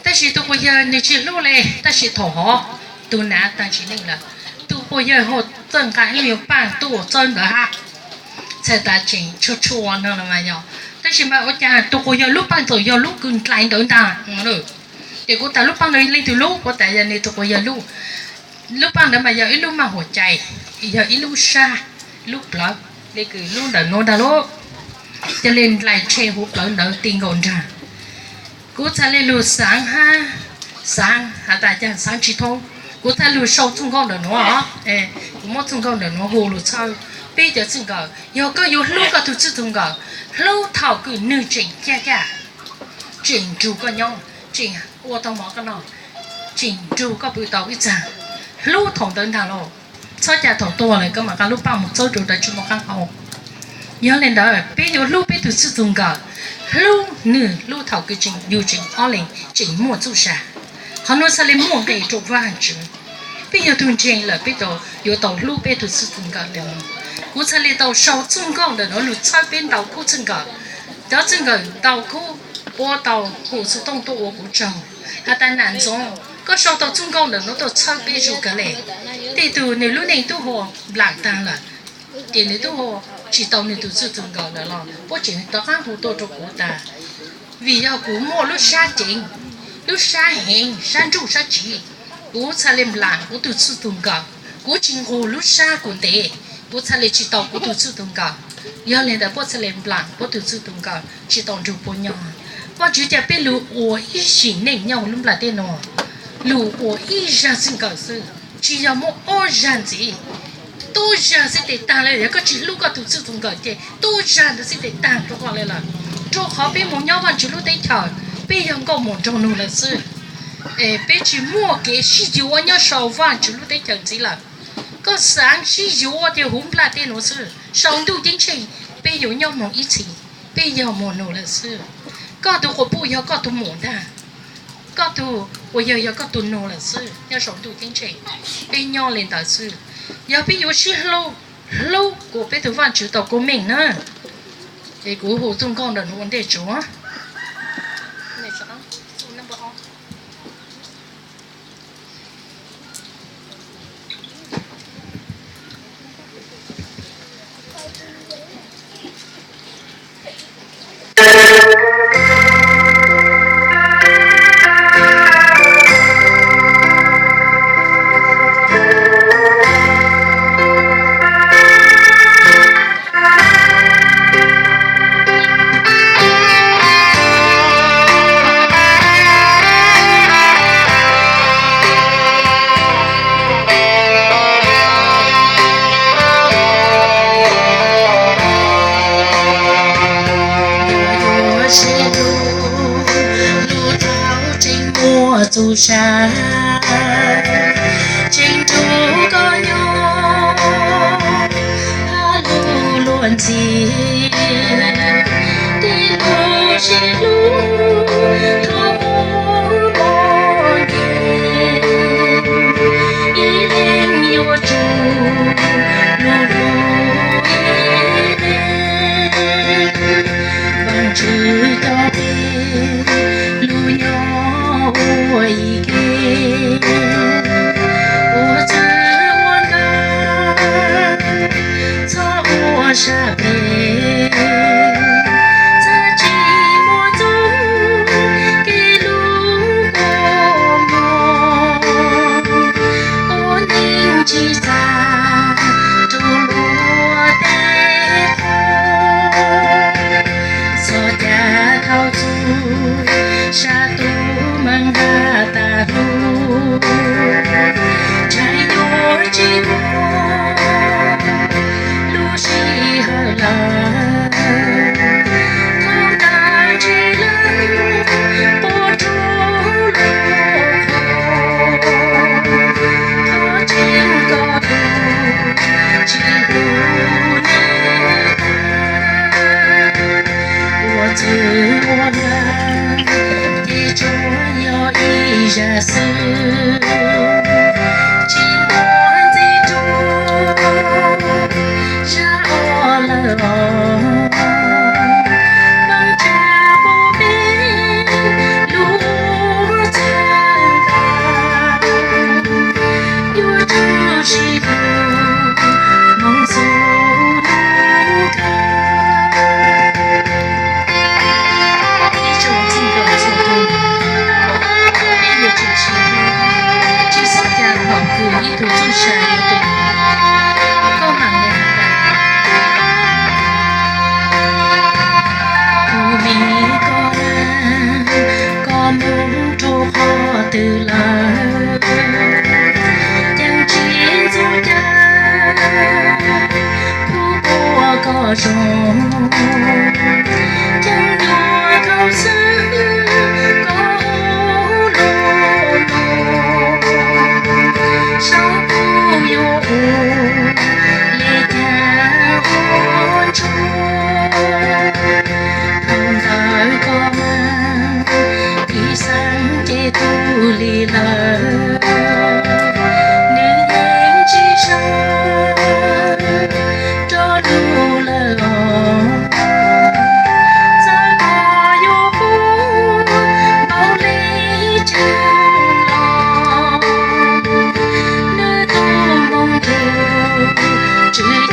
Tab sis tus quas yawg nws tsis hlub li, tab sis thaum hov tus nav tag sim neej lawm, tus quas yawg ho txawj nqa ib lub nyuag paaj tuaj txawb ntawd hab, txhais tas tseem tshua tshua no los mas yog. Tab sis mas ua cas tus quas yawg lub paaj txawm yog lub kws ndlais ntawd ntag. Ces kuv tas lub paaj ntawd leej twg lub, kuv tas yog nws tus quas yawg lub. Lub paaj ntawd mas yog ib lub maj huam cai, yog ib lub sab, lub plawv, le kws lub ntawm nuav ntag lauj. Ca le ndlais tshe huv plawv ntawd ti nkaus nraag. Kuv txhad le lug xaav hab, xaav has tas cas xaav tsis thoob. Kuv txhad lug sau txuj nkauj ntawm nuav, kuv muab txuj nkauj ntawm nuav hu lug txhawb peb cov txij nkawm. Yog koj yuav hlub koj tug txij tug nkawm, hlub thaum kws nwg tseem caj caj, tseem nrug koj nyob, tseem ua tau mov koj noj, tseem nrug koj pw tau ib txag, hlub thaum ntawd ntag lauj. Txhob cas thaum tuag lawm koj mam nqa lub paaj mus txawb rau ntawd tsis muaj qaab hau. Yog le ntawd peb yuav hlub peb tug txij tug nkawm, hlub nwg hlub thaum kws tseem yug tseem ob leeg tseem muaj txuj sa. Qhov nuav txhad le muaj nqis rau Vaajtswv. Peb yog tug ntseeg lawm peb tau yuav tau hlub peb tug txij tug nkawm le nuav. Kuv txhad le tau sau txuj nkauj ntawm nuav lug txhawb peb ntau khub txij nkawm. Cov txij nkawm ntau khub puab tau hu xov tooj tuaj ua kuv tsaug has tas nam ntxoov, koj sau tau txuj nkauj ntawm nuav tuaj txhawb peb zuj kawg le. Tej tug nwg lub neej tub hu nplaam taag lawm, ces nwg tub hu tsis tau nwg tug txij tug nkawm lawm los puab tseem rov qaab hu tuaj rau kuv tas, vim yog kuv muaj lub sab ceev, lub sab heev, sab ntsuj sab tsiv, kuv txhad le nplaam kuv tug txij tug nkawm, kuv tsis nqug lub sab kuv ntev, kuv txhad le tsis tau kuv tug txij tug nkawm. Yog le ntawd puab txhad le nplaam puab tug txij tug nkawm tsis tau nrug puab nyob. Vaajtswv ca peb lug ua ib sim neej nyob huv lub nplaj teb nuav, lug ua ib zag txij nkawm xwb, tsis yog muaj ob zag ntxiv. Tub zag xwb tes taag le, yog koj tsis hlub koj tug txij tug nkawm ces tub zag ntawd xwb tes taag rau koj le lawm. Rau qhov peb moog nyob Vaajtswv lub teb chaws, peb yog nkauj muam nraug nug lawm xwb. Peb tsis muaj kev sib yuav nyob sau Vaajtswv lub teb chaws ntxiv lawm. Koj xaav sib yuav ces huv nplaj teb nuav xwb, sau ntuj ceeb tsheej, peb yuav nyob moog ib txhis, peb yog muam nug lawm xwb. Koj tug quas puj yog koj tug muam ntag, koj tug quas yawg yog koj tug nug lawm xwb, nyob sau ntuj ceeb tsheej, peb nyob le ntawd xwb. Yog peb yuav sib hlub, hlub kuas peb tug Vaajtswv tau koob meej na. Es kuv hu txuj nkauj ntawm nuav ua ntej tsuav. Yuav sib hlub, hlub tau tseem muaj txuj sa, tseem nrug koj nyob hab lug luag ntxhi. Tej lug sib hlub thov muaj pov nkeeg, ib leeg yuav tsum lug hlub ib leeg. Vaajtswv coj peb lug nyob ua ib ke, ua txwv ua nkawm, txhob ua sab phem, txhad tsis muaj txuj kev lug kua muag, ua neej tsis txag rua luag tej qhov. Txog caag thaum txug sab tub maam has tas hlub, ntshai yuav tsis muaj lub sij hawm lawm. Thaum tag ntshe leej puab rub lug qhov, qhov tseeb koj tug tsis hlub neeg tag. Ua txwv ua nkawm ces tsuas yog ib zag xwb, tsis muaj ntxiv rua zag ua lawm os. Vaajtswv pub peb Tsis